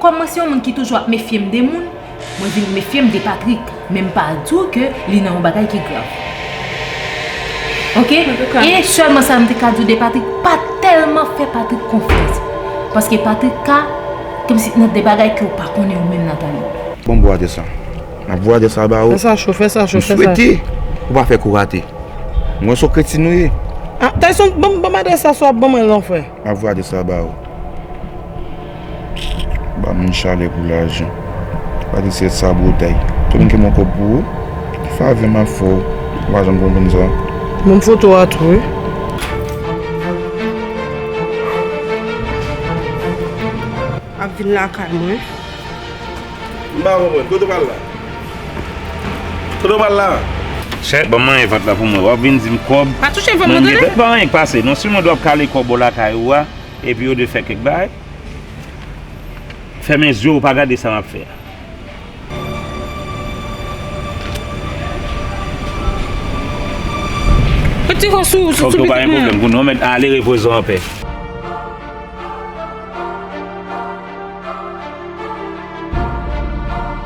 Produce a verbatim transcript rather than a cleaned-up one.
Mwen se yon moun ki toujou ap mefye m de moun, mwen vin mefye m de Patrick, men m pa di w ke li nan yon bagay ki grav. Oke? E sèlman sa m te ka di w de Patrick, pa tèlman fè Patrick konfyans. Paske Patrick ka, kòmsi nan de bagay ke w pa konnen ou menm, Nathalie. Bon, bwate sa. N ap vwate sa ba ou. Fè sa cho, fè sa cho, fè sa. M swete ou pa fè kou rate. Mwen se yon kretin ou ye. Ah, Tyson, ban m, ban m adrès sa, swa ban mwen l non, frè. M ap vwate sa ba ou. Ba moun chalè pou lajan. Pa di se sabotay. Tout moun ki ban kòb pou ou, favè m ap fè w. Ou pa janm konprann sa. Ban m foto a tou, wi. Ap vin lakay mwen. M pa konprann. Kote w pral la? Kote w pral la? Chè, ban m manyen vant la pou mwen. W ap vin di m kòb. Pa touche vant mwen, tande? Pa anyen k pase. Non, si mwen dwe ap kale kòb bò lakay ou a, epi yo dwe fè kèk bagay. Fèmen zye w, pa gade sa m ap fè a. Retire w sou, sou, sou pitit mwen. Ok, pa gen pwoblèm. Kounye a w mèt ale, repoze w anpè.